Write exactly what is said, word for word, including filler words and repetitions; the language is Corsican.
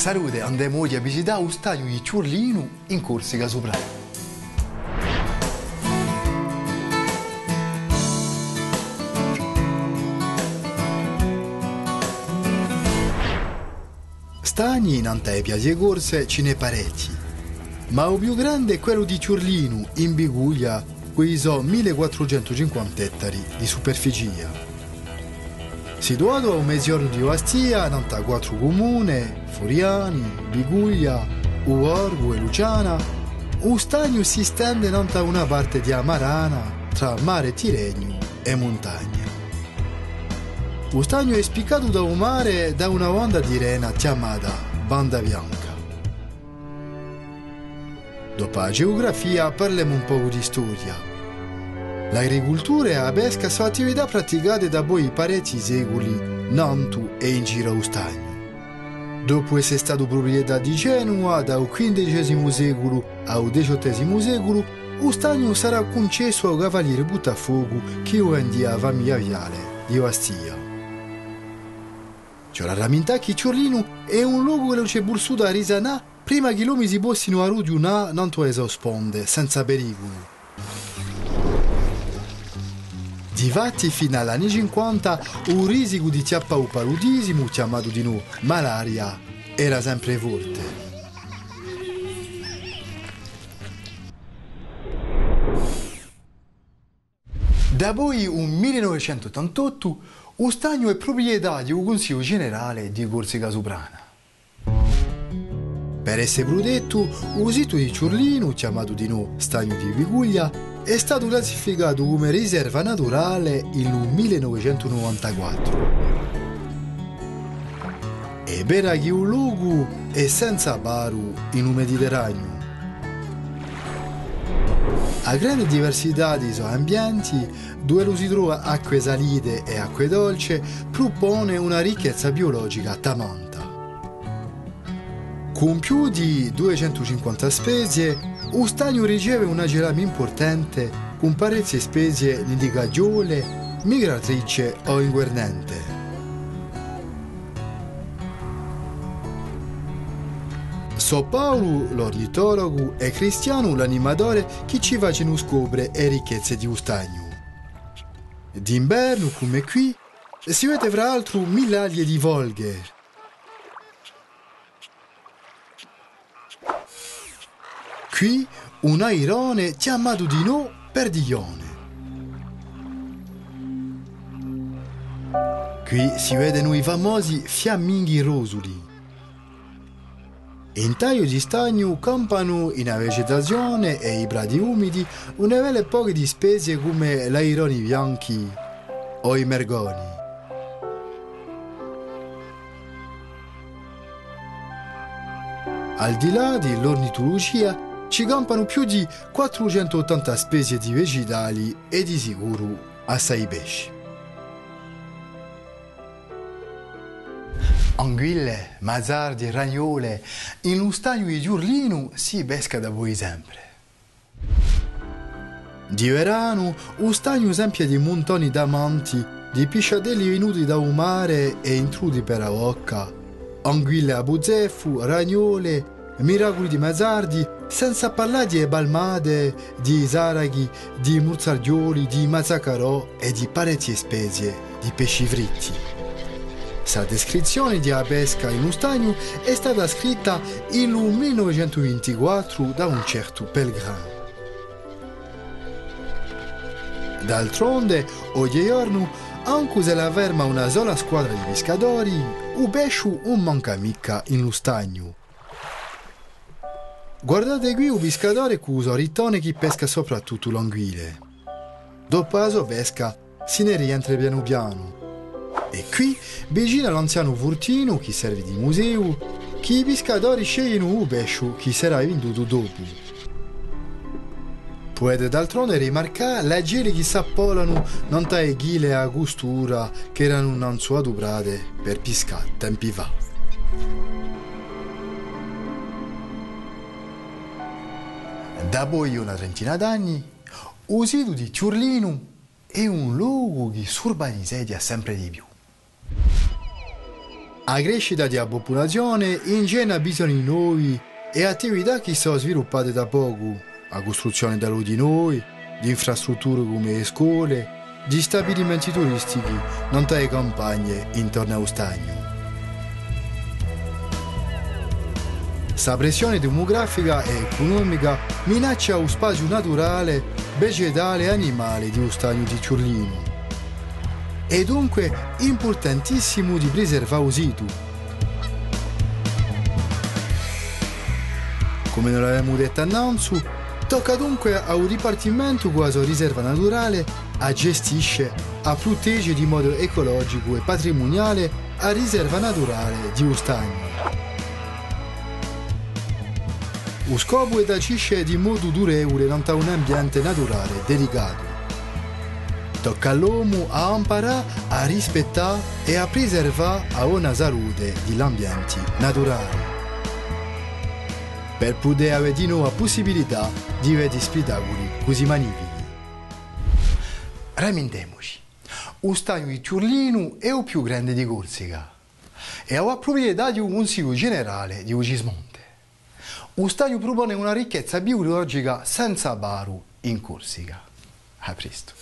Salute, andemu oghje à visità u stagnu di Chjurlinu in Corsica Suprana. Stagni nant'à e piaghje corse ci n'hè parechji, ma u più grande hè quellu di Chjurlinu, in Biguglia, cù i so mille quattrucentu cinquanta ettari di superficia. Situatu à u meziornu di Bastia, nant'à quattru cumune, Furiani, Biguglia, u Borgu è Lucciana, u stagnu si stende nant'à una parte di a Marana, trà mare Tirrenu è muntagna. U stagnu hè spiccatu da u mare da una banda di rena chjamata Banda Bianca. Dopu à a geografia, parlemu un pocu di storia. L'agricultura è a pesca sò attività praticate dapoi parechji seculi nantu è in giru à u stagnu. Dopu esse statu pruprietà di Genuva da u quindecesimu seculu à u diciottesimu seculu, u stagnu sarà cuncessu à u cavaliere Buttafocu chì u vendia à a famiglia Viale di Bastia. Ci vole à ramintà chì Chjurlinu hè un locu chì ci hè vulsutu à risanà prima chì l'omi si possinu arrughjunà nantu à e so sponde, senza periculu. Difatti, finu à l'anni cinquanta, u risicu di chjappà u paludisimu, chjamatu dinò malaria, era sempre forte. Dapoi u mille novecentu ottantottu, u stagnu hè pruprietà di u Cunsigliu Generale di Corsica Suprana. Per esse prutettu, u situ di Chjurlinu, chjamatu dinò Stagnu di Biguglia, hè statu classificatu cum'è riserva naturale in u mille novecentu novantaquattru. Hè vera chì u locu hè senza paru in u Mediterraniu. A grande diversità di i so ambienti, duv'ellu si trova acque salite è acque dolce, prupone una ricchezza biologica tamanta. Cun più di duiecentucinquanta spezie, u stagnu riceve una celame impurtante, cun parechje spezie nidicaghjole, migratrice o inguernente. Sò Paulu, l'ornitologu, è Cristianu, l'animatore, chì ci facenu scopre e ricchezze di u stagnu. D'invernu, cum'è quì, si vede fra l'altru millaghje di folghe. Quì un airone chjamatu dinò perdiglione. Quì si vedenu i famosi fiamminghi rosuli. In tagliu di stagnu campanu in a vegetazione è i prati umidi une belle poche di spezie cum'è l'aironi bianchi o i mergoni. Al di là di l'ornitulugia, ci campanu più di quattrucentuottanta spezie di vegetali è di sicuru assai pesci. Anguille, mazzardi, ragnole, in u stagnu di Chjurlinu si pesca dapoi sempre. Di veranu, u stagnu s'empie di muntoni d'amanti, di pisciatelli vinuti da u mare è intruti per a bocca, anguille à buzeffu, ragnole, miraculi di mazzardi, senza parlà di e palmate, di i saraghi, di i murzarghjoli, di i mazzacarò è di parechje spezie di pesci fritti. Sta descrizzione di a pesca in u stagnu hè stata scritta in u mille novecentu vintiquattru da un certu Pellegrin. D'altronde, oghje ghjornu, ancu s'ella ferma una sola squadra di piscadori, u pesciu ùn manca micca in u stagnu. Guardate quì u piscadore cù u so rittone chì pesca soprattuttu l'anguille. Dopu a so pesca, si ne rientre pianu pianu. È quì, vicinu à l'anzianu furtinu chì serve di museu, chì i piscadori sceglienu u pesciu chì sarà vindutu dopu. Pudete d'altronde rimarcà l'acelli chì s'appollanu nant'à e chile à custura ch'eranu nanzu aduprate per piscà tempi fà. Dapoi una trentina d'anni, u situ di Chjurlinu hè un locu chì s'urbanizeghja sempre di più. A crescita di a pupulazione ingenna bisogni novi è attività chì sò sviluppate da pocu, a custruzzione d'alloghji novi, d'infrastrutture cum'è e scole, di stabilimenti turistichi nant'à e campagne intornu à u stagnu. Sta pressione demugrafica è ecunomica minaccia u spaziu naturale, vegetale è animale di u stagnu di Chjurlinu. Hè dunque impurtantissimu di priservà u situ. Cum'è no l'avemu dettu annanzu, tocca dunque à u Dipartimentu cù a so riserva naturale à gestisce, à prutege di modu eculogicu è patrimuniale a riserva naturale di u stagnu. U scopu hè d'agisce di modu durevule nant'à un ambiente naturale delicatu. Tocca à l'omu à amparà à rispettà è à priservà a bona salute di l'ambienti naturali, per pudè avè di novu a pussibilità di vede spittaculi cusì magnifichi. Ramindemuci. U stagnu di Chjurlinu hè u più grande di Corsica è avà pruprietà di u Cunsigliu Generale di u Cismonte. U stagnu prupone una ricchezza biologica senza paru in Corsica. À prestu.